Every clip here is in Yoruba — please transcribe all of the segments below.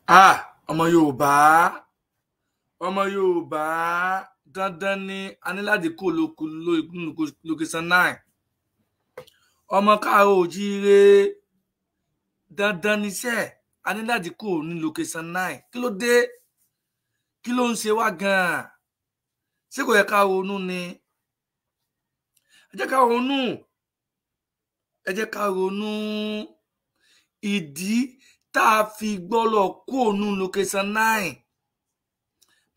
Ah, ọmọ Yorùbá, ọmọ Yorùbá, dandan ni a ní láti kó lóko location 9. Ọmọ káàárọ̀ oòjíire, dandan níṣẹ́ a ní láti kó ní location 9. Kí ló dé? Kí ló ń ṣe wá gan-an? Ṣé kò yẹ ká ronú ni? Ẹ jẹ́ ká ronú. Ẹ jẹ́ ká ronú. Ìdí tá a fi gbọ́lọ̀ kó nu location 9.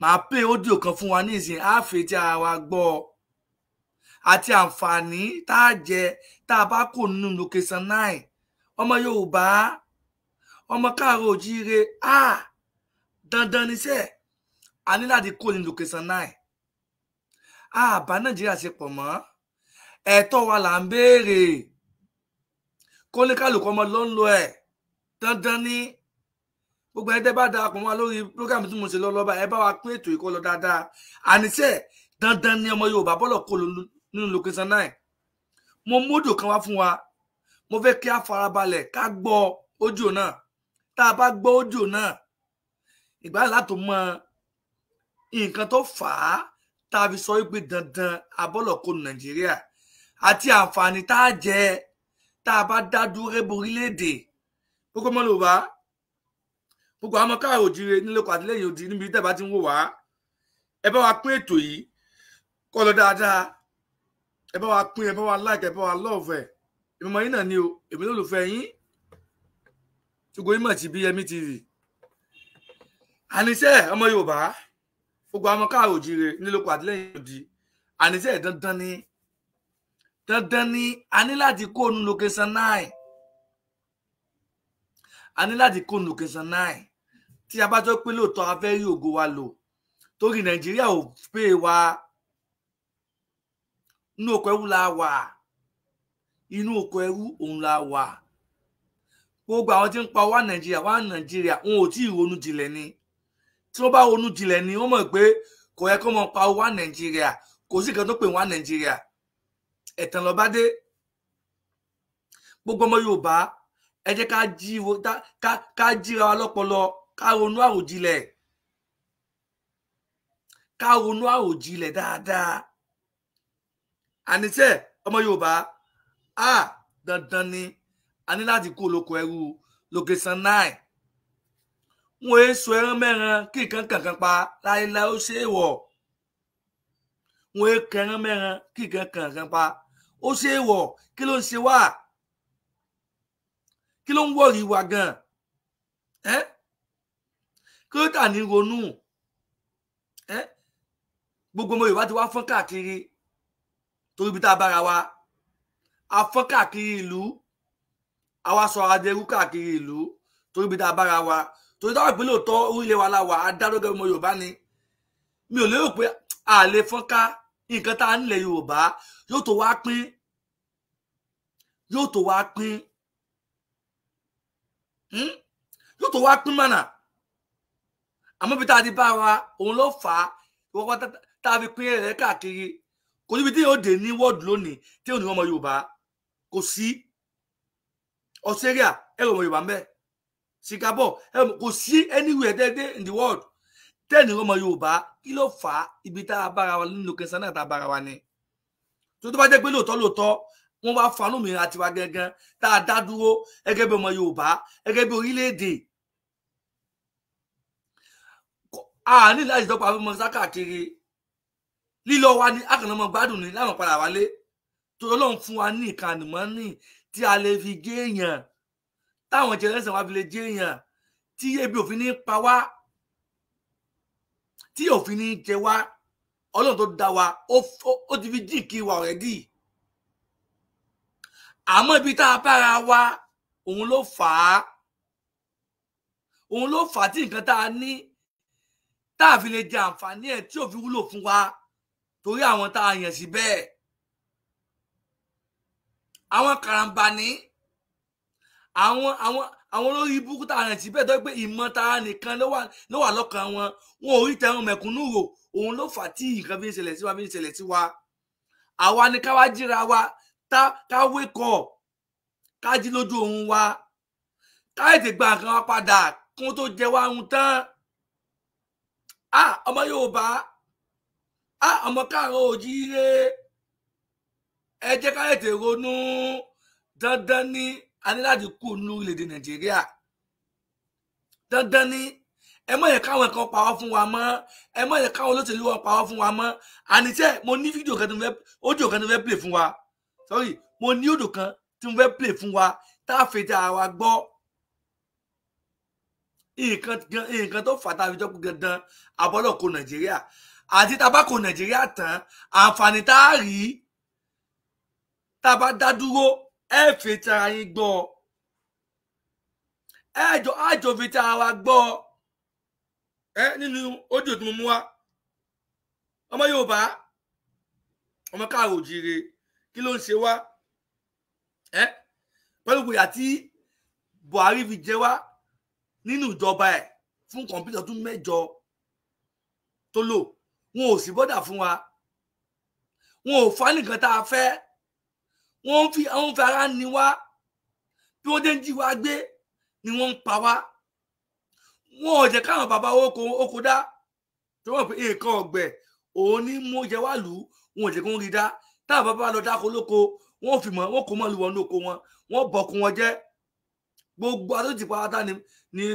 Màá pè audio kan fún wa ní ìsìn, á fi tí ara wa gbọ́ àti àǹfààní tá a jẹ tá a bá kó nínú location 9. Ọmọ Yorùbá, ọmọ káàárọ̀ oòjíire, á dandan níṣẹ́ a ní láti kó ní location 9. A bá Nàìjíríà ṣe pọ̀ mọ́, ẹ̀tọ́ wa là ń béèrè, kóníkàlùkù ọmọ ló ń lo ẹ̀. Dandan ní gbogbo ẹni tẹ́ bá darapọ̀ mọ́ wa lórí program tí mo ṣe lọ lọ́ba, ẹ bá wa pín ètò ìkọlọ dáadáa. Àníṣe dandan ní ọmọ Yorùbá bọ́lọ̀ kó nínú location 9. Mo módò kan wá fún wa, mo fẹ́ kí a farabalẹ̀ ká gbọ́ audio náà. Tá a bá gbọ́ audio náà, ìgbà láti mọ nǹkan tó fà á tá a fi sọ wípé dandan abọ́lọ̀ kó Nàìjíríà àti àǹfààní tá a jẹ tá a bá dá dúró borílẹ̀-èdè. Gbogbo ọmọ Yorùbá, gbogbo àwọn ọmọ káàárọ̀ oòjíire nílé ọkọ̀ àtìlẹ́yìn odi níbi tẹ́ bá ti ń wò wá, ẹ bá wa pín ètò yìí kó lọ dáadáa. Ẹ bá wa pín, ẹ bá wa like, ẹ bá wa love ẹ. Èmi mọ yín náà ni o, èmi lólùfẹ́ yín, ṣùgbọ́n yín mọ̀ sí BYemi TV. Àníṣe ọmọ Yorùbá, gbogbo àwọn ọmọ káàárọ̀ oòjíire nílé ọkọ̀ àtìlẹ́yìn odi, àníṣe dandan ni, dandan ni a ní láti kó nu location 9. A ní láti kó nu location 9. Tí a bá jọ pé lóòótọ́ a fẹ́ rí ògo wa lò, torí Nàìjíríà ò pé wa. Inú oko ẹrú la wà, inú oko ẹrú òun la wà. Gbogbo àwọn tí ń pa wá Nàìjíríà, wá Nàìjíríà, wọn ò tí ì ronú jinlẹ̀ ni. Tí wọ́n bá ronú jinlẹ̀ ni, wọ́n mọ̀ pé kò yẹ kó mọ̀ pa wá Nàìjíríà, kò sí nǹkan tó pè wá Nàìjíríà. Ẹ̀tàn ló bá dé. Gbogbo ọmọ Yorùbá, ẹ jẹ́ ká jíra wa lọ́pọlọ, ká ronú àròjinlẹ̀, ká ronú àròjinlẹ̀ dáadáa. Àníṣe ọmọ Yorùbá, a dandan ni a ní láti kó lóko ẹrú location 9. Wọn è so ẹran mẹ́ran kí nǹkan kankan pa láéláé, ó ṣe é wọ̀. Wọn è kẹran mẹ́ran kí nǹkan kankan pa, ó ṣe é wọ̀. Kí ló ń ṣe wá? Kí ló ń wọ̀rí wa gan? Ẹ́ kí ló tà ní ronú? Ẹ́ gbogbo ọmọ Yorùbá ti wá fọ́n káàkiri torí ibi tá a bára wa, a fọ́n káàkiri ìlú, àwa sọ ara dẹrú káàkiri ìlú torí ibi tá a bára wa. Torí táwọn ìpínlẹ̀ òótọ́ orílẹ̀ wa la wà, á dá lóge ọmọ Yorùbá ni. Mi ò lérò pé a lè fọ́n ká nǹkan tá a nílẹ̀ Yorùbá yóò tó wá pín, yóò tó wá pín, yóò tó wá pín mọ̀nà. Àmọ́ bí tá a ti bá wa, òun ló fà á wọ́pọ̀ tá a fi pín ẹ̀rẹ́ káàkiri. Kò síbi tí yóò dé ní wọ́ọ̀dù lónìí tí yóò ní ọmọ Yorùbá, kò sí. Australia ẹ̀rọ ọmọ Yorùbá ń bẹ, Singapore ẹ̀rọ, kò sí anywhere dẹ́dẹ́ in the world tẹ́ẹ̀nì ọmọ Yorùbá. Kí ló fà á? Ibi tá a bára wa nínú kẹsàn-án náà tá a bára wa ni. Tó bá jẹ́ pé lóòótọ́ lóòótọ́ wọ́n wá fa lómìnira tiwa gangan tá a dá dúró gẹ́gẹ́ bí ọmọ Yorùbá, gẹ́gẹ́ bí orílẹ̀-èdè, a ní láti dọ́gba fún mọ́sá káàkiri. Lílọ wa ni akànnàmọ́ gbádùn ni láwọn padà wálé, tó Ọlọ́run fún wa ní ìkànnì mọ́nì tí a lè fi gé èèyàn, táwọn jẹrẹsàn wa fi lè jẹ èèyàn, tí ebi òfin ní pa wá, tí òfin ní jẹ wá. Ọlọ́run tó dá wa ó ti fi jíǹkí wa already. Àmọ́ ibi tá a bára wa, òun ló fà á, òun ló fà á tí nǹkan tá a ní tá a fi lè jẹ àǹfààní ẹ̀ tí ò fi wúlò fún wa, torí àwọn tá a yàn sí bẹ́ẹ̀, àwọn karambani, àwọn àwọn àwọn olórí ibùkún tá a yàn sí bẹ́ẹ̀, tó pé ìmọ̀ tara nìkan ló wà lọ́kàn wọn, wọn ò rí tẹ̀wọ̀n mẹ̀kúnnù rò. Òun ló fà á tí nǹkan fi ń ṣẹlẹ̀ sí wa, fi ń ṣẹlẹ̀ sí wa. Àwa ni ká wá jíra wa, ká wékọ̀, ká jí lójú oorun wa, ká ètè gba nǹkan wa padà. kún tó jẹ wá ń tán. Ọmọ Yorùbá, ọmọ káàárọ̀ oòjíire, ẹ jẹ́ ká tètè ronú. Dandan ni a ní láti kú nínú orílẹ̀-èdè Nàìjíríà. Dandan ni. Ẹ má yẹ káwọn kan pa wá fún wa mọ́, ẹ má yẹ káwọn olóṣèlú wọn pa wá fún wa mọ́. Àníṣe mo ní fídíò kan tí mo fẹ́, audio kan tí mo fẹ́ play fún wa. Sorry, mo ní audio kan tí mo fẹ́ play fún wa tá a fetí ara wa gbọ́ nǹkan tó fà tá a fi jọ́ pé dandan àbọ̀lọ̀ kó Nàìjíríà, àti tá a bá kó Nàìjíríà tán, àǹfààní tá a rí tá a bá dá dúró. Ẹ fetí ara yín gbọ́, ẹ jọ àjọ fetí ara wa gbọ́ ẹ nínú audio tí mo mú wá. Ọmọ Yorùbá, ọmọ káàró òjíire, kí ló ń ṣe wá? Ẹ pẹ̀lú ìyà tí Buhari fi jẹ wá nínú ìjọba ẹ̀ fún kọ̀ǹpútà ọdún mẹ́jọ tó lò, wọn ò sí bọ́dà fún wa, wọn ò fa nìkan tá a fẹ́, wọ́n fi àwọn fi ara ní wá. Bí wọ́n dé ń jí wa gbé ni wọ́n ń pa wá. Wọn ò jẹ́ káwọn bàbá oko dá tí wọ́n pè nǹkan ọ̀gbẹ̀ òun ní mú jẹ wá lù ú, wọn ò jẹ́ kó ń rí dá. Táwọn bàbá lọ dáko lóko, wọn ò fi mọ́, wọn kò mọ́ lu wọnú oko wọn, wọn bọ̀kun wọn jẹ́. Gbogbo àtúntì pátá ni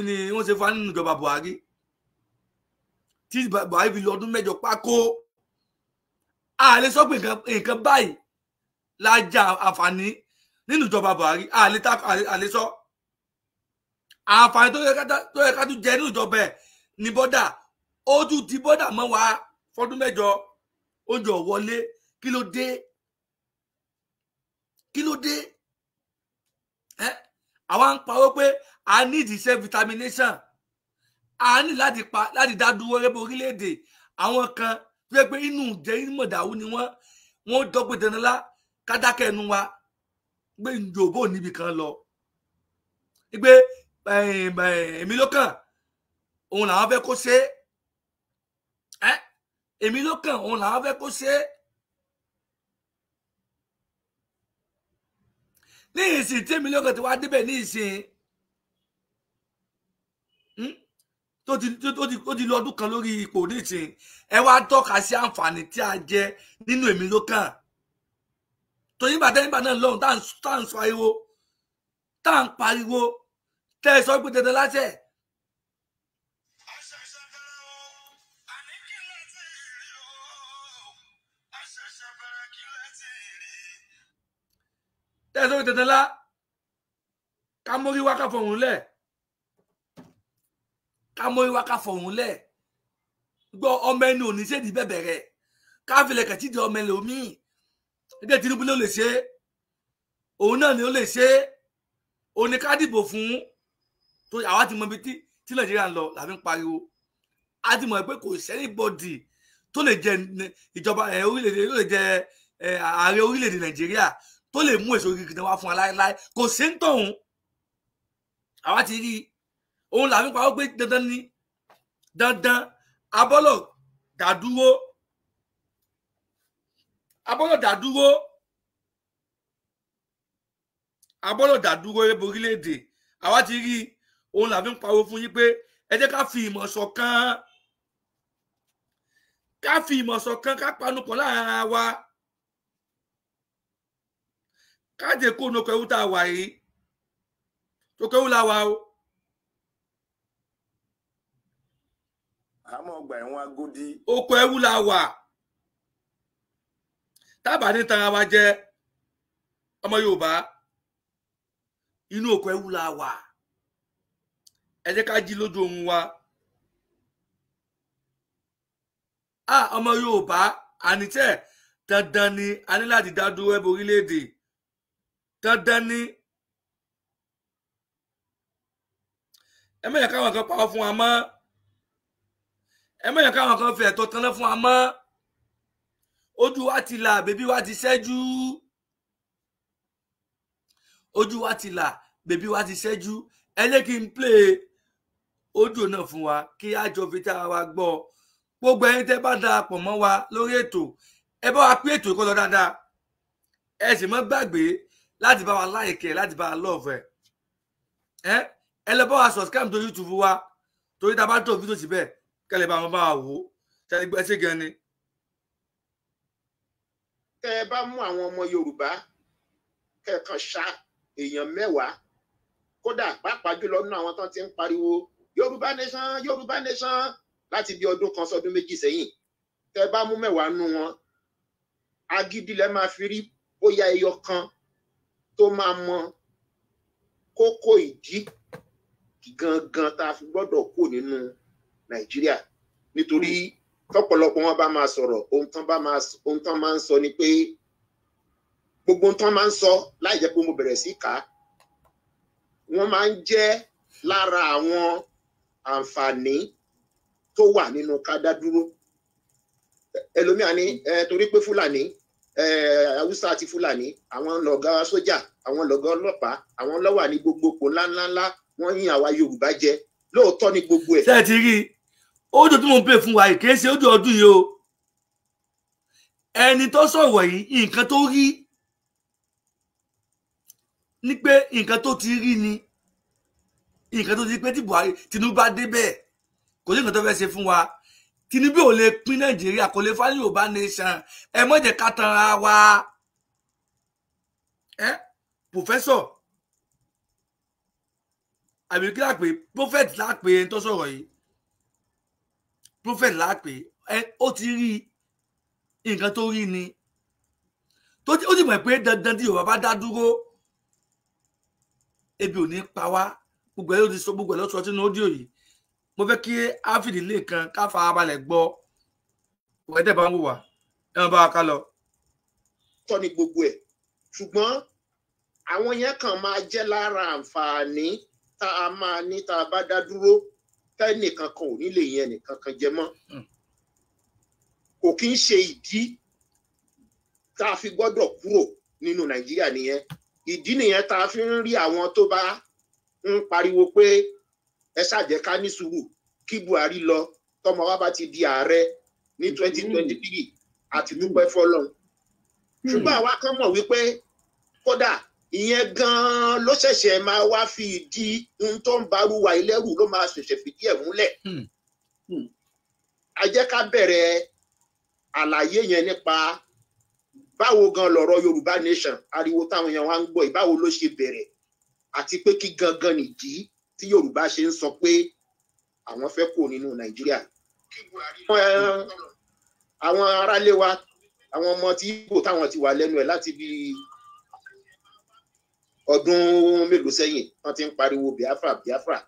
ni wọ́n ṣe fa nínú ìjọba Buhari, tí Buhari fi lọ ọdún mẹ́jọ pákó. A lè sọ pé nǹkan báyìí la jẹ àǹfààní nínú ìjọba Buhari, a lè sọ àǹfààní tó yẹ ká tún jẹ nínú ìjọba ẹ̀ ní bọ́dà. Ó tún ti bọ́dà mọ́ wa fọdún mẹ́jọ, oúnjẹ ò wọlé. Kí ló dé? Kí ló dé? Ẹ àwa ń parọ́ pé a need self determination, a ní láti pa láti dá dúró rẹ́bí orílẹ̀-èdè. Àwọn kan tó yẹ pé inú jẹ́ ìmọ̀dàwú ni wọ́n dọ́gbé dandan lá kádákẹ́ ẹnu wa gbé Yorùbá níbi kan lọ, gbé èmi ló kàn òun làwọn fẹ́ kó ṣe é, èmi ló kàn òun làwọn fẹ́ kó ṣe é. Ní ìsìn tí èmi ló kàn ti wá débẹ̀ ní ìsìn tó ti lọ ọdún kan lórí ipò ní ìsìn, ẹ wá tọ́ka sí àǹfààní tí a jẹ nínú èmi ló kàn. Torí nígbà tẹ́ nígbà náà lọ́hùn tá à ń sọ ariwo, tá à ń pariwo, tẹ́ ẹ sọ pé dandan láṣẹ. Tẹ́ ẹ sọ pé dandan lá ká mórí wá ká fọ̀hún lẹ̀, ká mórí wá ká fọ̀hún lẹ̀. Gbọ́ ọmọ ẹni ò ní ṣèdí bẹ̀bẹ̀ rẹ̀, ká filẹ̀ kẹ̀tí di ọmọ ẹlòmíì. Ẹgbẹ́ Tinubu ló lè ṣe, òun náà ni ó lè ṣe, òun ni ká dìbò fún. Tó àwa ti mọ ibi tí Nàìjíríà ń lọ làfi ń pariwo. A ti mọ̀ pé kò sẹ́nìbọ̀dì tó lè jẹ ìjọba orílẹ̀-èdè, tó lè jẹ ààrẹ orílẹ̀-èdè Nàìjíríà tó lè mú èso gidi wá fún wa láéláé. Kò sí ń tọ̀hún. Àwa ti rí òun làfi ń pariwo pé dandan ni, dandan abọ́lọ̀ dàdúró, abọ́lọ̀ dàdúró, abọ́lọ̀ dàdúró ẹ borílẹ̀-èdè. Àwa ti rí òun là fi ń pariwo fún yín pé ẹ jẹ́ ká fi ìmọ̀ ṣọ̀kan, ká fi ìmọ̀ ṣọ̀kan, ká panupọ̀ láàrin ara wa, ká jẹ́ kó nu kẹrù tá a wà yìí, tó kẹrù la wà o. Àmọ́ ọgbà ẹ̀wọ̀n Agodi. Oko ẹrú la wà. Tábà ní tara wa jẹ ọmọ Yorùbá, inú oko ẹrú la wà. Ẹ jẹ́ ká jí lójú oorun wa. Ọmọ Yorùbá, àníṣe dandan ni a ní láti dá dúró ẹbí orílẹ̀-èdè. Dandan ni. Ẹ má jẹ́ káwọn kan pa fún wa mọ́. Ẹ má jẹ́ káwọn kan fi ẹ̀tọ́ tanná fún wa mọ́. Ojú wa ti là, bèbí wa ti ṣẹ́jú. Ojú wa ti là, bèbí wa ti ṣẹ́jú. Ẹ jẹ́ kí n play audio náà fún wa kí a jọ fi tára wa gbọ́. Gbogbo ẹ̀yin tẹ́ bá darapọ̀ mọ́ wa lórí ètò, ẹ bá wa pín ètò ìkọlọ dáadáa. Ẹ sì má gbàgbé láti bá wa like ẹ, láti bá wa love ẹ. Ẹ lọ bá wa subscribe tó YouTube wa, torí tá a bá tó fídíò síbẹ̀ kẹ́lẹ́ bá wọn bá wa wò ó. Ẹ ṣé gan ni. Tẹ́ ẹ bá mú àwọn ọmọ Yorùbá kẹ́ẹ̀kan ṣá èèyàn 10, kódà pàápàá jùlọ nínú àwọn tán ti ń pariwo Yorùbá nation Yorùbá nation láti bí ọdún kan sọdún méjì sẹ́yìn, tẹ́ ẹ bá mú 10 nú wọn, agídí lẹ máa fi rí bóyá ẹyọ kan tó máa mọ kókó ìdí gangan tá a fi gbọ́dọ̀ kó nínú Nàìjíríà. Nítorí tọ́pọ̀lọpọ̀ wọn bá máa sọ̀rọ̀, ohun tán máa ń sọ ni pé gbogbo ohun tán máa ń sọ láì jẹ́ pé mo bẹ̀rẹ̀ sí kà á, wọ́n máa ń jẹ́ lára àwọn àǹfààní tó wà nínú ká dá dúró. Ẹlòmíà ní torí pé Fúlàní, Haúsá àti Fúlàní, àwọn lọ̀gá sójà, àwọn lọ̀gá ọlọ́pàá, àwọn ló wà ní gbogbo ipò ńláńláńlá, wọ́n yìn àwa Yorùbá jẹ. Lóòótọ́ ni gbogbo ẹ̀. Ṣé ẹ ti rí i? Ojú tí mo ń pè fún wa yìí kì í ṣe ojú ọdún yìí o. Ẹni tó sọ̀rọ̀ yìí, nǹkan tó rí ni pé nǹkan tó ti rí ni nǹkan tó ti pé tí Buhari Tinubu bá débẹ̀ kò sí nǹkan tó fẹ́ ṣe fún wa. Tinubu ò lè pín Nàìjíríà, kò lè fáwọn Yorùbá nation. Ẹ má jẹ́ ká tanra wa. Ẹ pòfẹ́sọ̀ àbí kí lápè prophet lápè ẹni tó sọ̀rọ̀ yìí, prophet lápè ẹ, ó ti rí nǹkan tó rí ni tó ó ti mọ̀ pé dandan tí Yorùbá bá dá dúró ebi ò ní pa wá. Gbogbo ẹ ló ti sọ, gbogbo ẹ ló sọ sínú ódíò yìí. Mo fẹ́ kí áfìdí lè kan ká farabalẹ̀ gbọ́. Òwe tẹ̀ bá ń wò wá, ẹ máa bá wa ká lọ. Tọ́ ni gbogbo ẹ̀, ṣùgbọ́n àwọn yẹn kàn máa jẹ́ lára àǹfààní tá a máa ní tá a bá dá dúró, tẹ́nìkan kan ò ní lè yẹn nìkan kan jẹ mọ́. Kò kí ń ṣe ìdí tá a fi gbọ́dọ̀ kúrò nínú Nàìjíríà nìyẹn. Ìdí nìyẹn tá a fi ń rí àwọn tó bá ń pariwo pé ẹ ṣàjẹ́ ká ní sùúrù kí Buhari lọ, tọmọ wa bá ti di ààrẹ ní 2023 àti dúpẹ́ fọ́lọ́run. Ṣùgbọ́n àwa kan mọ̀ wípé kódà ìyẹn gan-an ló ṣẹ̀ṣẹ̀ máa wá fi ìdí ohun tó ń barú wa ilẹ́rù ló máa ṣẹ̀ṣẹ̀ fìdí ẹ̀ múlẹ̀. A jẹ́ ká bẹ̀rẹ̀ àlàyé yẹn nípa báwo gan lọ̀rọ̀ Yorùbá nation, ariwo táwọn èèyàn wá ń gbọ́ yìí, báwo ló ṣe bẹ̀rẹ̀ àti pé kí gangan nìdí tí Yorùbá ṣe ń sọ pé àwọn fẹ́ kó nínú Nàìjíríà. Àwọn aráalé wa, àwọn ọmọ tí Ìgbò táwọn ti wà lẹ́nu ẹ̀ láti bí ọdún mélòó sẹ́yìn, wọ́n ti ń pariwo Biafra Biafra.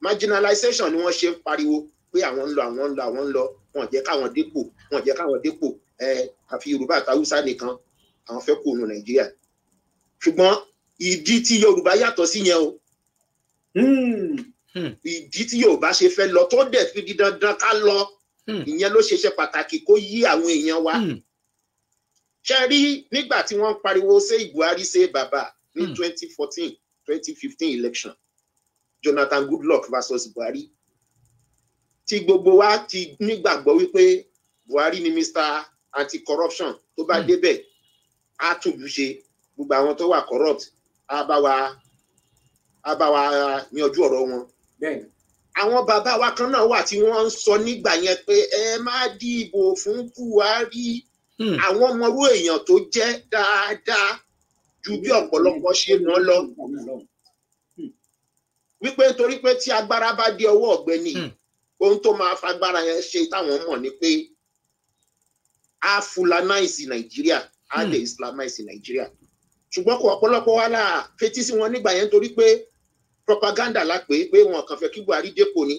Marginalization ni wọ́n ṣe ń pariwo pé àwọn ń lọ, àwọn ń lọ, àwọn ń lọ, wọ́n jẹ́ káwọn dépò, wọ́n jẹ́ káwọn dépò, àfi Yorùbá àti Haúsá nìkan àwọn fẹ́ kó nínú Nàìjíríà. Ṣùgbọ́n ìdí tí Yorùbá yàtọ̀ sí yẹn o. Ìdí tí Yorùbá ṣe fẹ́ lọ tó dẹ̀ fi di dandan ká lọ, ìyẹn ló ṣe ṣe pàtàkì kó yí àwọn èèyàn wa. Ṣe rí nígbà tí wọ́n ń pariwo ṣé Buhari ṣe bàbá ní 2014 2015 election, Jonathan Goodluck versus Buhari, tí gbogbo wa ti nígbàgbọ́ wípé Buhari ni Mr. Anti-corruption, tó bá débẹ̀ á túnlù ṣe, gbogbo àwọn tó wà corrupt á bá wa yanjú ọ̀rọ̀ wọn. Àwọn bàbá wa kan náà wà tí wọ́n ń sọ nígbà yẹn pé ẹ má dìbò fún Buhari. Àwọn ọmọrú èèyàn tó jẹ́ dáadáa ju bí ọ̀pọ̀lọpọ̀ ṣe mọ̀ lọ. Wípé torí pé tí agbára bá dé ọwọ́ ọ̀gbẹ́ni, ohun tó máa fagbára yẹn ṣe táwọn mọ̀ ni pé á fulanize Nàìjíríà, á lè islamize Nàìjíríà. Ṣùgbọ́n kò ọ̀pọ̀lọpọ̀ wa là fetí sí wọn nígbà yẹn torí pé propaganda la pé pé wọn kàn fẹ́ kí Buhari dépò ni.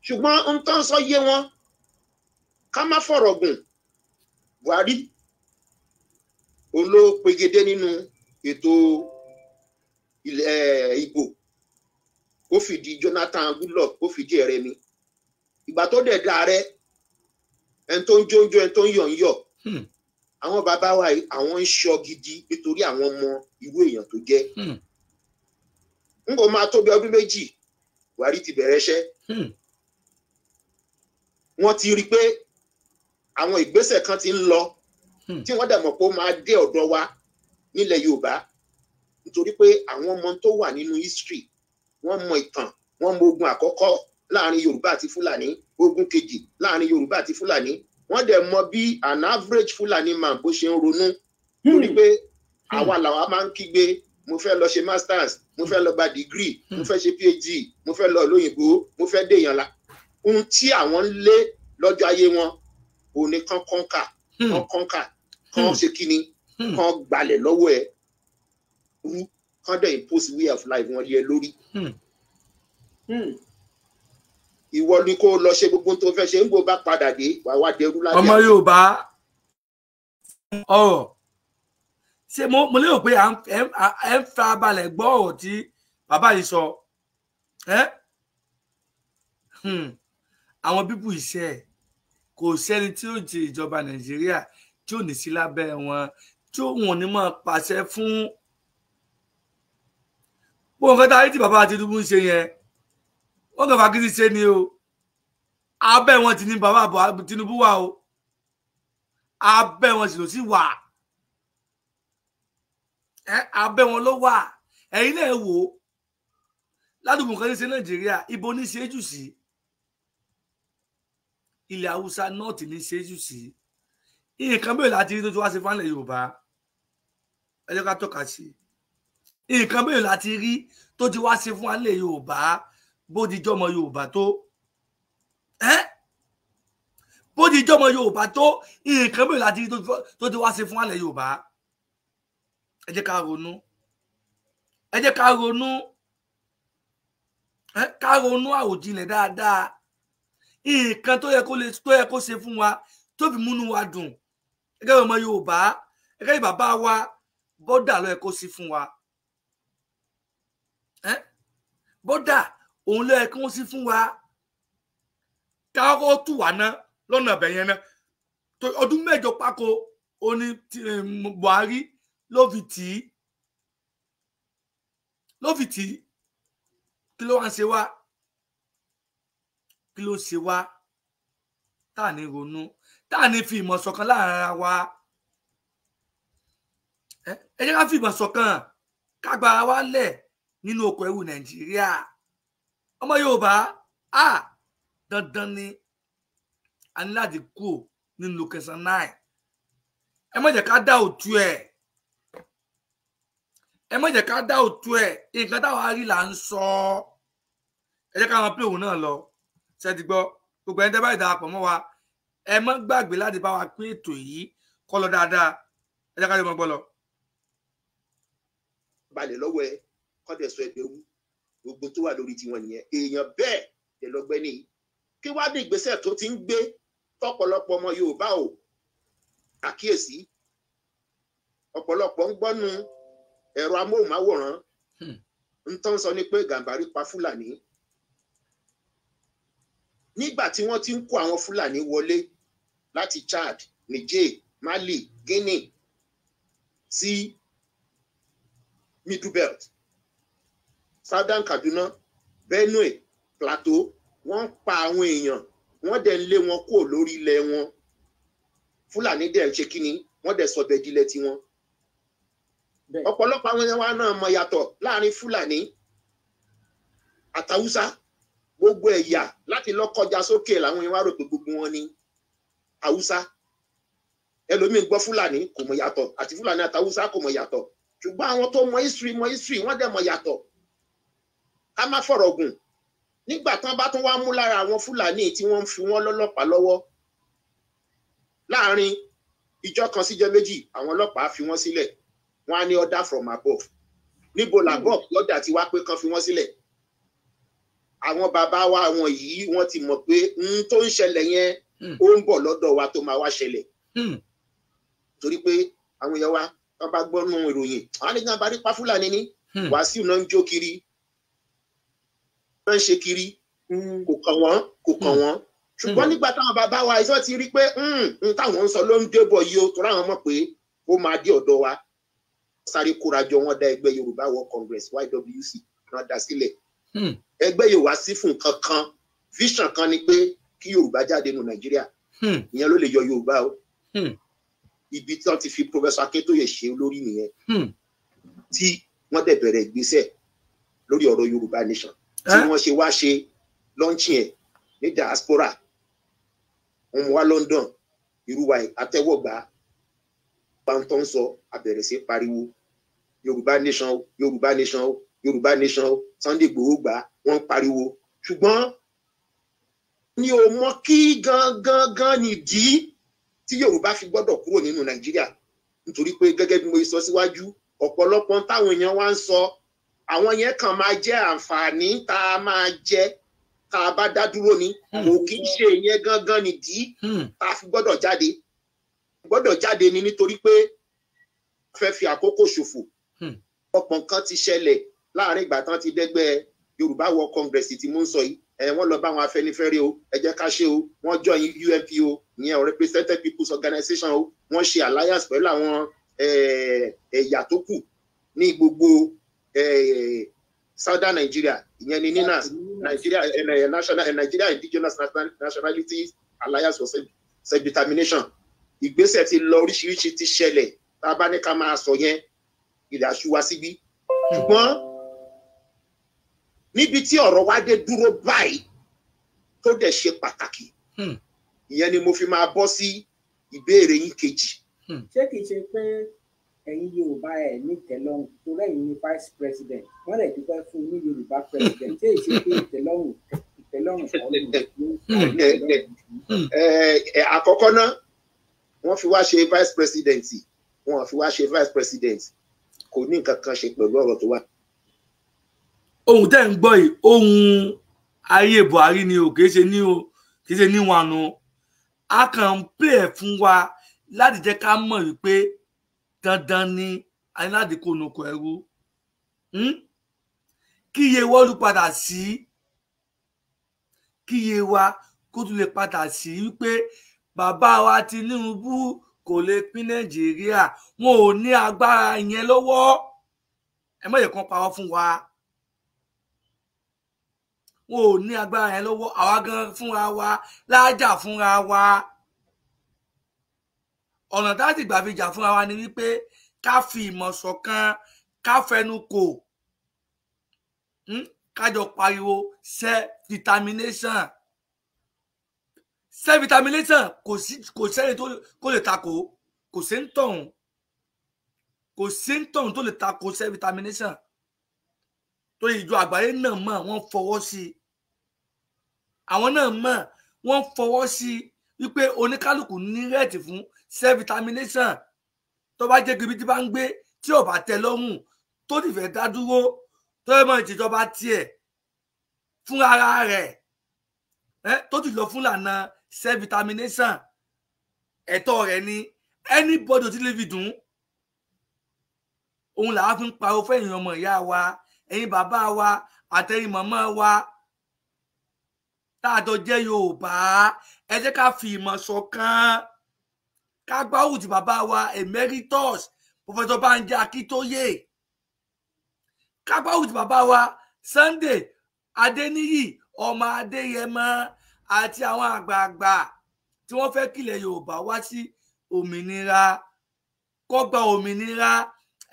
Ṣùgbọ́n ohun tó ń sọ yé wọn, ká má fọ̀rọ̀ gùn, Buhari òun ló pegedé nínú ètò ìbò, ó fìdí Jonathan Goodluck, ó fìdí ẹ̀ rẹmi. Ìgbà tó dẹ̀ da rẹ, ẹni tó ń jóúnjó, ẹni tó ń yọ̀ ń yọ̀. Àwọn bàbá wa yìí àwọn ń ṣọ́ gidi nítorí àwọn ọmọ irú èèyàn tó jẹ́. N kò máa tó bí ọdún méjì, Buhari ti bẹ̀rẹ̀ iṣẹ́. Wọ́n ti rí i pé àwọn ìgbésẹ̀ kan ti ń lọ tí wọ́n dẹ̀ mọ̀ pé ó máa dé ọ̀dọ̀ wa nílẹ̀ Yorùbá. Nítorí pé àwọn ọmọ tó wà nínú history, wọ́n mọ ìtàn, wọ́n mọ ogun àkọ́kọ́ láàrin Yorùbá àti Fúlàní, ogun kejì láàrin Yorùbá àti Fúlàní. Wọ́n dẹ̀ mọ bí an average Fúlàní man bó ṣe ń ronú, torí pé àwa làwa máa ń kígbe, mo fẹ́ lọ ṣe masters, mo fẹ́ lọ gba degree, mo fẹ́ ṣe PhD, mo fẹ́ lọ lóyìnbó, mo fẹ́ dèèyàn la. Ohun tí àwọn ń lé lọ́jọ́ ayé wọn òun ni kán kọ́ńkà, kán kọ́ńkà, kán ṣe kíni, kán gbalẹ̀ lọ́wọ́ ẹ̀ rú, kán dẹ̀ impose way of life wọn lé ẹ lórí. Ìwọ ni kó lọ ṣe gbogbo tó fẹ́ ṣe, ń gbó bá padà dé wàá wá dẹrú lábẹ́. Ọmọ Yorùbá, ọ̀rọ̀ ṣé mo lérò pé ẹ ń farabalẹ̀ gbọ́ ọ̀rọ̀ tí bàbá yìí sọ. Àwọn bíbù iṣẹ́ kò sẹ́ni tí ó jẹ ìjọba Nàìjíríà tí ò ní sí lábẹ́ wọn, tí òun ò ní máa pàṣẹ fún. Bó nǹkan tá a rí tí bàbá Tinubu ń ṣe yẹn, wọ́n kàn fagídí ṣe ni o. Abẹ́ wọn ti ní bàbá Tinubu wà o, abẹ́ wọn sì ló sì wà, abẹ́ wọn ló wà. Ẹ̀yin náà wò ó ládùúgbò nǹkan ṣe Nàìjíríà, ibo ní ṣe jù sí? Ilẹ̀ Haúsá nọ́ọ̀tì ní ṣe jù sí. Nǹkan bẹ́ẹ̀ láti rí tó ti wá sí fánlẹ̀ Yorùbá, ẹ jẹ́ ká tọ́ka sí nǹkan bẹ́ẹ̀ láti rí tó ti wá sí fún alẹ́ Yorùbá. Bó ti jọmọ Yorùbá tó, bó ti jọmọ Yorùbá tó, nǹkan bẹ́ẹ̀ láti rí tó ti wá sí fún alẹ́ Yorùbá. Ẹ jẹ́ ká ronú, ẹ jẹ́ ká ronú, ká ronú àròjinlẹ̀ dáadáa. Nǹkan tó yẹ kó lè tó yẹ kó ṣe fún wa tó fi múnú wa dùn gẹ́gẹ́ bí ọmọ Yorùbá, gẹ́gẹ́ bí bàbá wa, bọ́dà ló yẹ kó sí fún wa. Bọ́dà òun ló yẹ kó sí fún wa. Káwọ́ tù wá ná lọ́nà ọ̀bẹ yẹn ná. Ọdún mẹ́jọ pákó ó ní Buhari ló fi tì í, ló fi tì í. Kí ló wá ń ṣe wá? Kí ló ṣe wá tá à ní ronú, tá à ní fi ìmọ̀ ṣọ̀kan láàrin ara wa? Ẹ jẹ́ ká fi ìmọ̀ ṣọ̀kan, ká gba ara wa lẹ̀ nínú oko ẹrú Nàìjíríà. Ọmọ Yorùbá, a dandan ni a ní láti kú nínú location 9. Ẹ má jẹ́ ká dá òtún ẹ̀, ẹ má jẹ́ ká dá òtún ẹ̀. Nǹkan táwa rí là ń sọ. Ẹ jẹ́ ká máa pé òun náà lọ. Ṣé ti gbọ́? Gbogbo ẹni tẹ́ bá ìdarapọ̀ mọ́ wa, ẹ má gbàgbé láti bá wa pín ètò yìí kó lọ dáadáa. Ẹ jẹ́ ká lè mọ gbọ́ lọ. Balẹ̀ lọ́wọ́ ẹ kọ́dẹ̀ sọ ẹgbẹ́ wú gbogbo tó wà lórí tiwọn nìyẹn. Èèyàn bẹ́ẹ̀ lè lọ́gbẹ́ ní kí wá ní ìgbésẹ̀ tó ti ń gbé tọ́pọ̀lọpọ̀ ọmọ Yorùbá ò àkíyèsí. Ọ̀pọ̀lọpọ̀ ń gbọ́nu ẹ̀rọ amóhùnmáwòrán ń tán sọ ní pé Gàmbàrí pa Fúlàní. Nígbà tí wọ́n ti ń kó àwọn Fúlàní wọlé láti Chad, Niger, Mali, Guinea sí Middle Belt, Southern Kaduna, Benue, Plateau, wọ́n pa àwọn èèyàn, wọ́n dẹ̀ ń lé wọn kúrò lórí ilẹ̀ wọn. Fúlàní dẹ̀ ń ṣe kíni, wọ́n dẹ̀ sọ bẹ́ẹ̀ dilẹ̀ tiwọn. Ọ̀pọ̀lọpọ̀ àwọn èèyàn wa náà mọ yàtọ̀ láàrin Fúlàní àtàwùsá. Gbogbo ẹ̀yà láti lọ kọjá sókè làwọn èèyàn wá rò pé gbogbo wọn ni Haúsá. Ẹlòmíín gbọ́ Fúlàní kò mọ̀ yàtọ̀, àti Fúlàní àtàwùsá kò mọ̀ yàtọ̀. Ṣùgbọ́n àwọn tó mọ history mọ history, wọ́n dẹ̀ mọ̀ yàtọ̀. Ká má fọ̀rọ̀ gùn. Nígbà tán bá tún wá mú lára àwọn Fúlàní tí wọ́n ń fi wọ́n lọ́lọ́pàá lọ́wọ́, láàrin ìjọ kan síjọ méjì, àwọn ọlọ́pàá fi wọ́n sílẹ̀. Wọ́n á ní order from above. Níbo làbọ̀ lọ́dà tí wá pé kán fi wọ́n sílẹ̀? Àwọn bàbá wa àwọn yìí wọ́n ti mọ̀ pé n tó ń ṣẹlẹ̀ yẹn ó ń bọ̀ lọ́dọ̀ wa tó máa wá ṣẹlẹ̀. Torí pé àwọn èèyàn wa wọ́n bá gbọ́ nù ìròyìn, àwọn ní Gàmbàrí pa Fúlàní ní Wàsíù náà ń jó kiri, náà ń ṣe kiri, kò kàn wọ́n, kò kàn wọ́n. Ṣùgbọ́n nígbà táwọn bàbá wa ìṣọ́ ti rí pé n táwọn ń sọ ló ń débọ̀ yìí o, torí àwọn mọ̀ pé ó máa dé ọ̀dọ̀ wa, sáré kórajọ wọn dá ẹgbẹ́ Yorùbá World Congress YWC náà dá sílẹ̀. Ẹgbẹ́ yóò wá sí fún nǹkan kan, vision kan ni pé kí Yorùbá jáde nù Nàìjíríà. Ìyẹn ló lè yọ Yorùbá o. Ibi tí wọ́n ti fi Professor Akintoye ṣe olórí nìyẹn. Tí Wọ́n dẹ̀ bẹ̀rẹ̀ ìgbésẹ̀ lórí ọ̀rọ̀ Yorùbá nation tí wọ́n ṣe wá ṣe launching ẹ̀ ní diaspora. Wọ́n mú wá London, irú wa àtẹ́wọ́gbà pàǹtọ́ ń sọ, àbẹ̀rẹ̀ sí pariwo Yorùbá nation, Yorùbá nation, Yorùbá nation. Sunday Igboho gbà, wọ́n pariwo, ṣùgbọ́n ní o mọ kí gangan gan nìdí tí Yorùbá fi gbọ́dọ̀ kúrò nínú Nàìjíríà, nítorí pé gẹ́gẹ́ bí mo sọ síwájú, ọ̀pọ̀lọpọ̀ táwọn èèyàn wá ń sọ, àwọn yẹn kàn máa jẹ́ àǹfààní tá a máa jẹ tá a bá dá dúró ni, kò kí ń ṣe ìyẹn gangan nìdí tá a fi gbọ́dọ̀ jáde. Gbọ́dọ̀ jáde ni nítorí pé fẹ́ fi àkókò ṣòfò. Ọ̀pọ̀ nǹkan ti ṣẹlẹ̀ láàrin ìgbà tán ti dẹ́gbẹ́ Yorùbá World Congress tí mo ń sọ yìí. Wọ́n lọ bá àwọn Afẹ́nifẹ́re o, ẹ jẹ́ ká ṣe o, wọ́n join UNPO, ìyẹn Represented People's Organization o, wọ́n ṣe alliance pẹ̀lú àwọn ẹ̀yà tó kù ní gbogbo Southern Nigeria, ìyẹn ni NINAS, Nigeria National Nigeria Indigenous Nationalities Alliance for Self-Determination. Ìgbésẹ̀ ti lọ, oríṣiríṣi ti ṣẹlẹ̀, tá a bá ní ká máa sọ yẹn, ilẹ̀ aṣúwa síbí. Ṣùgbọ́n níbi tí ọ̀rọ̀ wa dé dúró báyìí tó dẹ̀ ṣe pàtàkì, ìyẹn ni mo fi máa bọ́ sí ìbéèrè yín kejì. Ṣé kìí ṣe pé ẹ̀yin Yorùbá ẹ̀ ní ìtẹ́lọ́rùn torí ẹ̀yin ní vice president, wọ́n lè dúpẹ́ fún ní Yorùbá president? Ṣé ìṣe pé ìtẹ́lọ́rùn kọ́ ló ń Àkọ́kọ́ náà, wọ́n fi wá ṣe vice president, wọ́n fi wá ṣe vice president, kò ní nǹkan kan ṣe pẹ̀lú ọ̀rọ̀ tó wà. Ohun tẹ́ ń gbọ́ yìí, ohun ayé Buhari ni o, kìí ṣe ní o, kìí ṣe ní wọn o. A kàn ń pè é fún wa láti jẹ́ ká mọ̀ wípé dandan ni a ní láti kó nukọ ẹrú, kí iye wọ́ọ̀lù padà sí, kí iye wa kó tún lè padà sí wípé bàbá wa Tinubu kò lè pín Nàìjíríà, wọn ò ní agbára yẹn lọ́wọ́. Ẹ má yẹ kán parọ́ fún wa, wọn ò ní agbára yẹn lọ́wọ́. Àwa gan fúnra wa lájà fúnra wa. Ọ̀nà tá a ti gbà fi jà fúnra wa ni wípé ká fi ìmọ̀ ṣọ̀kan, ká fẹnu kò, ká jọ pariwo self determination, self determination. Kò sí, kò sẹ́ni tó kó lè takò, kò sí ń tọ̀hún, kò sí ń tọ̀hún tó lè takò self determination, torí ìjọ àgbáyé náà mọ̀, wọ́n fọwọ́ sí i. Àwọn náà mọ̀, wọ́n fọwọ́ sí i wípé oníkálukú ní right fún self determination. Tó bá jẹ́ ibi tí bá ń gbé tí ò bá tẹ́ lọ́rùn, tó sì fẹ́ dá dúró, tó yẹ mọ́ ìjọba tiẹ̀ fún ara rẹ̀, tó ti lọ fún lànà self determination, ẹ̀tọ́ rẹ̀ ni. Anybody ò ti lè fi dùn òun làá fi ń pariwo fẹ́yìn ọmọ ìyá wa, ẹ̀yin bàbá wa àtẹ̀yin màmá wa tá a jọ jẹ́ Yorùbá, ẹ jẹ́ ká fi ìmọ̀ ṣọ̀kan, ká gbárùkù ti bàbá wa Emeritus Professor Banji Akíntóyè, ká gbárùkù ti bàbá wa Sunday Adéníyì ọmọ Adéyẹmọ àti àwọn àgbààgbà tí wọ́n fẹ́ kílẹ̀ Yorùbá wá sí òmìnira, kó gba òmìnira.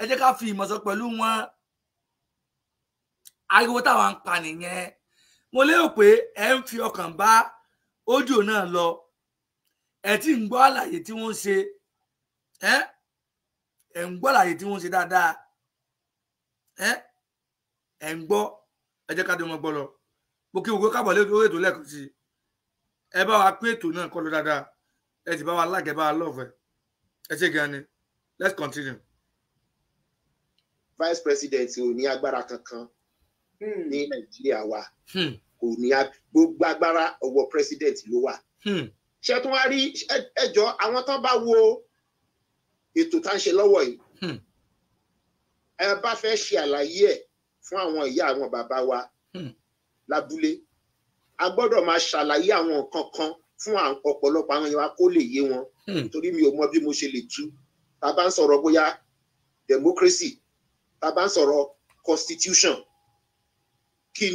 Ẹ jẹ́ ká fi ìmọ̀ ṣọ̀ pẹ̀lú wọn. Ariwo táwọn ń pa nìyẹn. Mo lérò pé ẹ ń fi ọkàn bá audio náà lọ, ẹ tí ń gbọ́ àlàyé tí wọ́n ń ṣe, ẹ ẹ ń gbọ́ àlàyé tí wọ́n ń ṣe dáadáa, ẹ ẹ ń gbọ́. Ẹ jẹ́ ká dé mọ́ gbọ́ lọ. Mo kí gbogbo kábọ̀ lórí ètò lẹ́ẹ̀kan sí i. Ẹ bá wa pín ètò náà kọ́ lọ dáadáa, ẹ sì bá wa like, ẹ bá wa love ẹ. Ẹ ṣé gan ni. Let's continue. Vice president ò ní agbára kankan ní Nàìjíríà wa, kò ní. Gbogbo agbára ọwọ́ president ló wà. Ṣé tún wá rí ẹjọ́ àwọn tán bá wo ètò tá ń ṣe lọ́wọ́ yìí, ẹ bá fẹ́ ṣe àlàyé ẹ̀ fún àwọn ìyá, àwọn bàbá wa lábúlé, a gbọ́dọ̀ máa ṣàlàyé àwọn nǹkan kan fún ọ̀pọ̀lọpọ̀ àwọn èèyàn wa kó lè yé wọn, torí mi ò mọ bí mo ṣe lè tú. Tá a bá ń sọ̀rọ̀ bóyá democracy, tá a bá ń sọ̀rọ̀ constitution, kí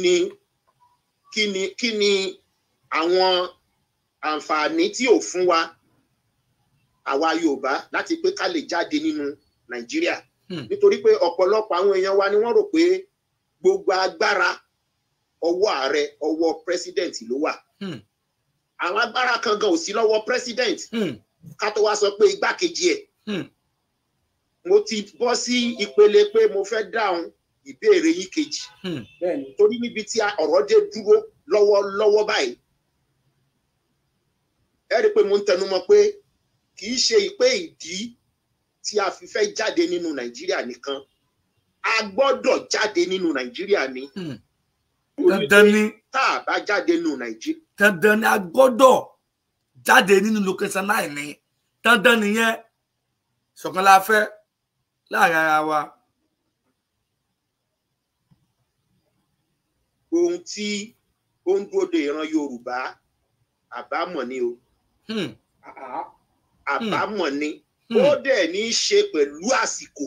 ni àwọn àǹfààní tí ò fún wa àwa Yorùbá láti pé ká lè jáde nínú Nàìjíríà? Nítorí pé ọ̀pọ̀lọpọ̀ àwọn èèyàn wa ni wọ́n rò pé gbogbo agbára ọwọ́ ààrẹ, ọwọ́ president ló wà. Àwọn agbára kan gan ò sí lọ́wọ́ president, ká tó wá sọ pé igbákejì ẹ̀. Mo ti bọ́ sí ìpele pé mo fẹ́ dáhùn ìbéèrè yín kejì. Torí níbi tí ọ̀rọ̀ dé dúró lọ́wọ́lọ́wọ́ báyìí, ẹ rí i pé mo ń tẹnumọ́ pé kì í ṣe ìpè ìdí tí a fi fẹ́ jáde nínú Nàìjíríà nìkan, a gbọ́dọ̀ jáde nínú Nàìjíríà ni. Dandan ni. Tá a bá jáde nínú Nàìjíríà. Dandan ni, a gbọ́dọ̀ jáde nínú location 9 ni. Dandan nìyẹn. Ṣọ̀kan la fẹ́ láàrin ara wa. Ohun tí ó ń dúró de ìran Yorùbá, àbámọ̀ ni o. Àbámọ̀ ni. Ó dẹ̀ ní í ṣe pẹ̀lú àsìkò.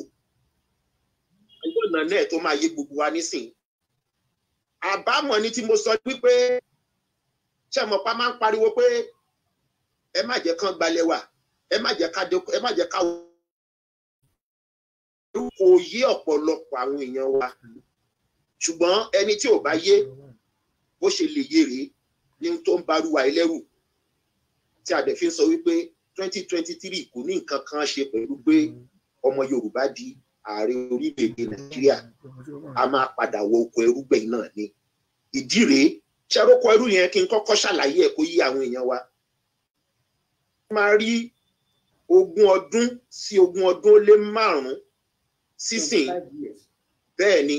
Ọ̀nà náà tó máa yé gbogbo wa nísìnyí. Àbámọ̀ ni tí mo sọ wípé ṣé mo pa máa ń pariwo pé ẹ má jẹ́ kán gbalẹ̀ wà, ẹ má jẹ́ ká ẹ má jẹ́ ká kò yé ọ̀pọ̀lọpọ̀ àwọn èèyàn wa. Ṣùgbọ́n ẹni tí ò bá yé bó ṣe lè yé rèé ní tó ń barúwa ẹlẹ́rù tí a dẹ̀ fi ń sọ wípé 2023 kò ní nǹkan kan ṣe pẹ̀lú pé ọmọ Yorùbá di ààrẹ orílẹ̀-èdè Nàìjíríà, a máa padà wọ oko ẹrú gbẹ̀yìn náà ni. Ìdí rèé, ṣẹ́rókò ẹrú yẹn kí n kọ́kọ́ ṣàlàyé ẹ̀ kó yí àwọn èèyàn wa. A máa rí 20 ọdún sí 25 sísìn. Bẹ́ẹ̀ ni,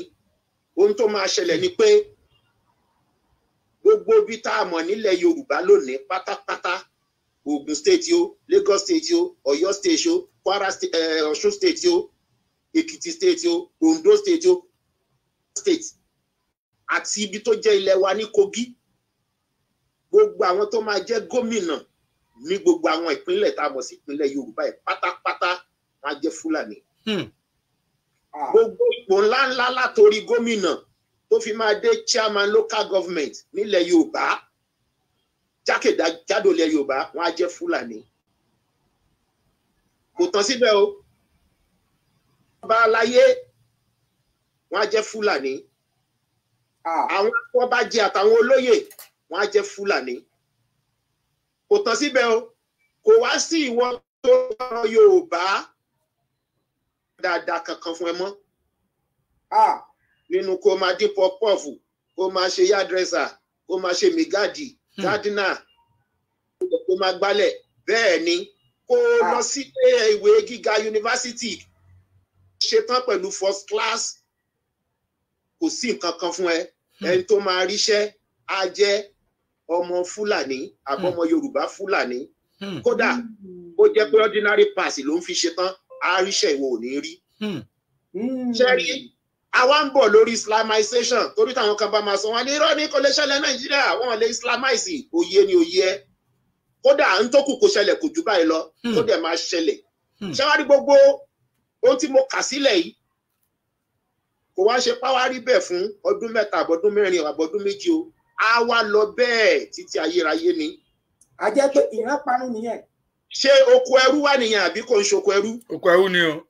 ohun tó máa ṣẹlẹ̀ ni pé gbogbo ibi tá a mọ̀ nílẹ̀ Yorùbá lónìí pátápátá, Ogun State o, Lagos State o, Ọ̀yọ́ State o, Kwara State, Ọ̀ṣun State o, Èkìtì State o, Ondo State o, State àti ibi tó jẹ́ ilẹ̀ wa ní Kogi, gbogbo àwọn tó máa jẹ́ gómìnà ní gbogbo àwọn ìpínlẹ̀ tá a mọ̀ sí ìpínlẹ̀ Yorùbá ẹ̀ pátápátá máa jẹ́ Fúlàní. Gbogbo ipò ńláńlá látorí gómìnà tó fi máa dé chairman local government nílẹ̀ Yorùbá, jákèjádò ilẹ̀ Yorùbá, wọ́n á jẹ́ Fúlàní. Kò tán síbẹ̀ o, ọba aláyé wọ́n á jẹ́ Fúlàní. Àwọn afọbajẹ àtàwọn olóyè wọ́n á jẹ́ Fúlàní. Kò tán síbẹ̀ o, kò wá sí ìwọ tó rọ Yorùbá dáadáa kankan fún ẹ mọ́. Nínú kó máa dín pọpọ́ọ̀fù, kó máa ṣe yádrẹ́sà, kó máa ṣe mìgáàdì, gádínà, kó máa gbálẹ̀. Bẹ́ẹ̀ ni, kó lọ sí ìwé gíga yunifásitì, ṣetán pẹ̀lú first class, kò sí nǹkan kan fún ẹ. Ẹni tó máa ríṣẹ́ á jẹ́ ọmọ Fúlàní àbọ̀mọ Yorùbá Fúlàní. Kódà ó jẹ́ pé ordinary pass ló ń fi ṣetán, á ríṣẹ́, ìwọ ò ní rí. Ṣé rí, àwa ń bọ̀ lórí islamization, torí táwọn kan bá máa sọ wọn ní irọ́ ní kò lè ṣẹlẹ̀ Nàìjíríà, wọn lè islamize. Òye ni òye ẹ. Kódà ń tó kù kò ṣẹlẹ̀ kò jù báyìí lọ, tó dẹ̀ máa ṣẹlẹ̀. Ṣé wàá rí gbogbo ohun tí mo kà sílẹ̀ yìí, kò wá ṣe páwárí bẹ́ẹ̀ fún ọdún 3 àbọ̀dún 4 àbọ̀dún 2 o, á wá lọ bẹ́ẹ̀ títí ayérayé ni. A jẹ́ pé ìran parun nìyẹn. Ṣé oko ẹrú wà nìyẹn àbí kò ń ṣoko ẹrú? Oko ẹrú ni o.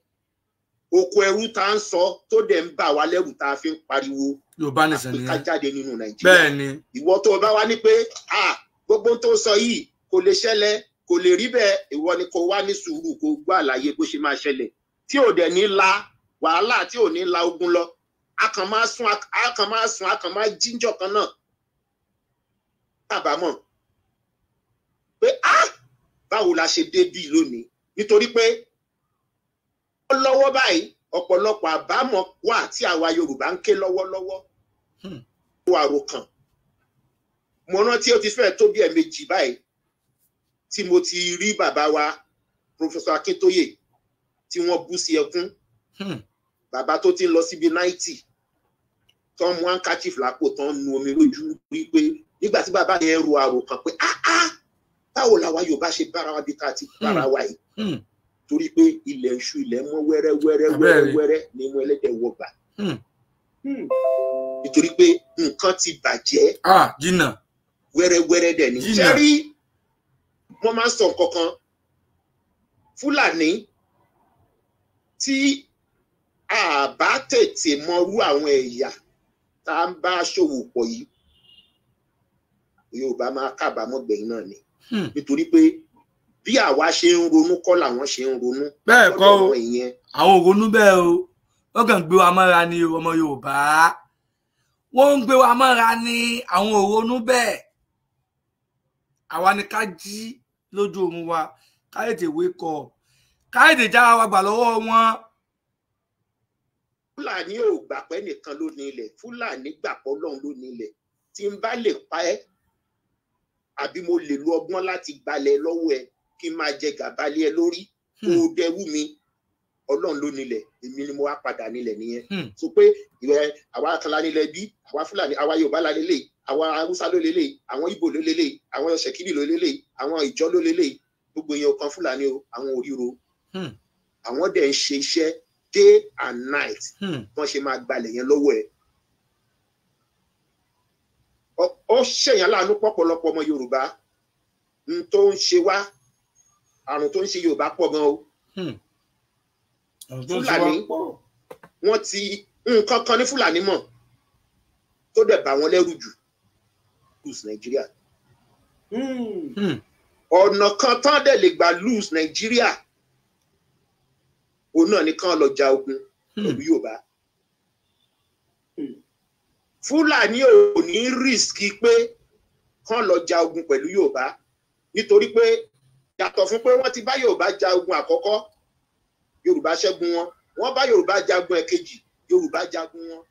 Oko ẹrú tá ń sọ tó dẹ̀ ń bà wá lẹ́rù tá a fi ń pariwo Yorùbá nìsan nìyẹn, ká jáde nínú Nàìjíríà. Bẹ́ẹ̀ ni. Ìwọ tó o bá wá ní pé gbogbo tó sọ yìí kò lè ṣẹlẹ̀, kò lè rí bẹ́ẹ̀, ìwọ ni kò wá ní sùúrù kò gbọ́ àlàyé bó ṣe máa ṣẹlẹ̀, tí ò dẹ̀ ní la wàhálà, tí ò ní la ogun lọ. A kàn máa sùn, a kàn máa sùn, a kàn máa jíjọ kan náà kábàámọ̀ pé báwo la ṣe dé bí lónìí. Nítorí pé lọ́wọ́ báyìí ọ̀pọ̀lọpọ̀ àbámọ̀ wà tí àwa Yorùbá ń ké lọ́wọ́lọ́wọ́. Ó àròkàn. Mo rántí ó ti fẹ́ tó bí ẹ̀ẹ̀mejì báyìí tí mo ti rí bàbá wa Professor Akintoye tí wọ́n bú sí ẹkún. Bàbá tó ti ń lọ síbi 90, tán mú handkerchief lápò, tán nu omi lójú, rí pé nígbà tí bàbá yẹn ro àròkàn pé báwo làwa Yorùbá ṣe bára wa bí ká ti bára wa yìí, torí pé ilẹ̀ ń ṣú, ilẹ̀ mọ́ wẹ́rẹ́ wẹ́rẹ́ wẹ́rẹ́ wẹ́rẹ́ nínú ẹlẹ́dẹ̀ wọgbà, nítorí pé nǹkan ti bàjẹ́ jìnnà wẹ́rẹ́ wẹ́rẹ́ dẹ̀ ni. Ṣé rí, wọ́n máa ń sọ nǹkan kan, Fúlàní tí Àbá tètè mọrú àwọn ẹ̀yà tá a ń bá ṣòwò pọ̀ yìí, Yorùbá máa kábàámọ̀ gbẹ̀yìn náà ni. Nítorí pé bí àwa ṣe ń ronú kọ́ làwọn ṣe ń ronú. Bẹ́ẹ̀ kọ́ o, àwọn ò ronú bẹ́ẹ̀ o, wọ́n kàn ń gbé wa mọ́ra ni ọmọ Yorùbá. Wọ́n ń gbé wa mọ́ra ni, àwọn ò ronú bẹ́ẹ̀. Àwa ni ká jí lójú oorun wa, ká tètè wake up, ká tètè jára wa gbà lọ́wọ́ wọn. Fúlàní ò gbà pé nìkan ló ní ilẹ̀, Fúlàní gbà pé Ọlọ́run ló ní ilẹ̀. Tí n bá lè pa ẹ́, àbí mo lè lo ọgbọ́n láti gbalẹ̀ lọ́wọ́ ẹ kí n máa jẹ gàba lé ẹ lórí, kó o dẹrú mi, Ọlọ́run ló nílẹ̀, èmi ni mo wá padà nílẹ̀ nìyẹn. So pé ìwẹ àwa kan la nílẹ̀ bí, àwa Fúlàní, àwa Yorùbá la lélẹ̀, àwa Haúsá ló lélẹ̀, àwọn Ìgbò ló lélẹ̀, àwọn Ṣẹ̀kírì ló lélẹ̀, àwọn Ìjọ ló lélẹ̀, gbogbo èèyàn kan Fúlàní o, àwọn òríro. Àwọn dẹ̀ ń ṣe iṣẹ́ day and night, wọ́n ṣe máa gbalẹ̀ yẹn lọ́wọ́ ẹ̀. Ó ṣèyàn láàánú pọ̀pọ̀lọpọ̀ ọmọ Yorùbá, n tó ń ṣe wá, àrùn tó ń ṣe Yorùbá pọ̀ gan o. Fúlàní wọ́n ti nǹkan kan ní Fúlàní mọ̀ tó dẹ̀ bà wọ́n lẹ́rù jù, lose Nàìjíríà. Ọ̀nà kan tán dẹ̀ lè gbà lose Nàìjíríà, òun náà ni kán lọ ja ogun pẹ̀lú Yorùbá. Fúlàní ò ní rísíkì pé kán lọ ja ogun pẹ̀lú Yorùbá, nítorí pé yàtọ̀ fún pé wọ́n ti bá Yorùbá ja ogun àkọ́kọ́, Yorùbá ṣẹ́gun wọn, wọ́n bá Yorùbá jagun ẹ̀kejì, Yorùbá jagun wọn.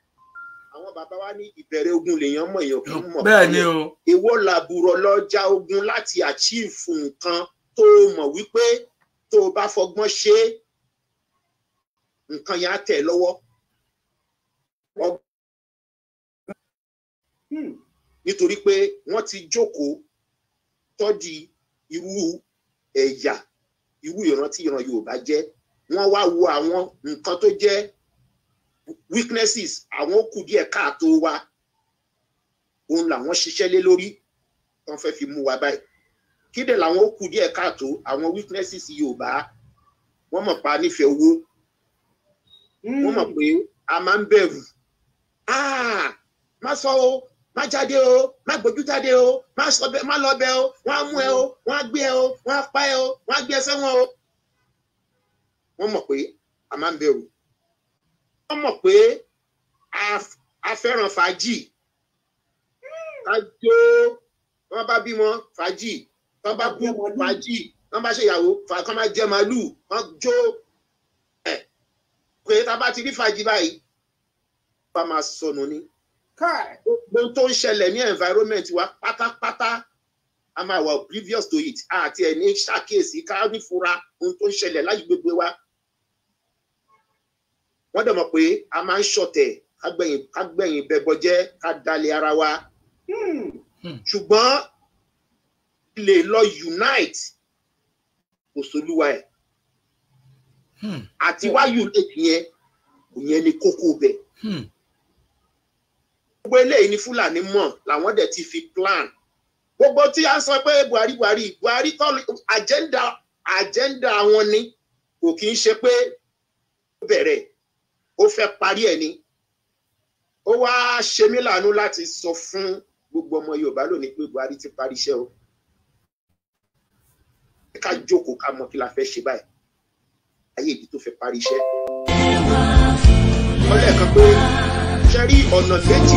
Àwọn bàbá wa ní ìbẹ̀rẹ̀ ogun lèèyàn mọ̀, èèyàn kì í mọ̀. Bẹ́ẹ̀ ni o. Èwo làbúrò lọ ja ogun láti achieve nǹkan tó mọ̀ wípé tó o bá fọgbọ́n ṣe nǹkan yẹn á tẹ̀ lọ́wọ́. Nítorí pé wọ́n ti jókòó tọ́jú irú ẹ̀yà, irú ìran tí ìran Yorùbá jẹ́, wọ́n wá wo àwọn nǹkan tó jẹ́ weaknesses, àwọn kù díẹ̀ káàtó wa, òun làwọn ṣiṣẹ́ lé lórí wọ́n fẹ́ fi mú wa báyìí. Kí dẹ̀ làwọn kù díẹ̀ káàtó, àwọn weaknesses Yorùbá? Wọ́n mọ̀ pa nífẹ̀ẹ́ owó, wọ́n mọ̀ pé a máa ń bẹ̀rù. Má sọ o, má jáde o, má gbójú jáde o, má sọ bẹ, má lọ bẹ o, wọ́n á mú ẹ o, wọ́n á gbé ẹ o, wọ́n á pa ẹ o, wọ́n á gbé ẹ sẹ́wọ̀n o. Wọ́n mọ̀ pé a máa ń bẹ̀rù. Wọ́n mọ̀ pé a fẹ́ràn fàájì. Ká jó, wọ́n bá bímọ fàájì, wọ́n bá kú fàájì, wọ́n bá ṣèyàwó, kán máa jẹ màálù, wọ́n jó. Pé tá a bá ti rí fàájì báyìí, bá máa sọnù ni. Gbogbo tó ń ṣẹlẹ̀ ní environment wa pátápátá, a máa wà oblivious to it, àti ẹ̀ ní ṣàkíyèsí ká nífura ohun tó ń ṣẹlẹ̀ láyé gbogbo wa. Wọ́n dẹ̀ mọ̀ pé a máa ń ṣọ̀tẹ̀, ká gbẹ̀yìn bẹbọjẹ́, ká dalẹ̀ ara wa. Ṣùgbọ́n lè lọ unite kò sólúwa ẹ̀. Àti wá unite yẹn, ìyẹn ni kókó bẹ̀. Gbogbo eléyìí ni Fúlàní mọ̀, làwọn dẹ̀ ti fi plan. Gbogbo tí a sọ pé Buhari Buhari Buhari kọ́ agenda wọn ni, kò kì í ṣe pé ó bẹ̀rẹ̀, ó fẹ́ parí ẹ̀ ni. Ó wá ṣe mí láàánú láti sọ fún gbogbo ọmọ Yorùbá lónìí pé Buhari ti parí iṣẹ́ o. Ká jókòó ká mọ̀ kí la fẹ́ ṣe báyìí. Ayé ìdí tó fẹ́ parí iṣẹ́. Ọlẹ́ẹ̀kan pé ṣe rí ọ̀nà méjì.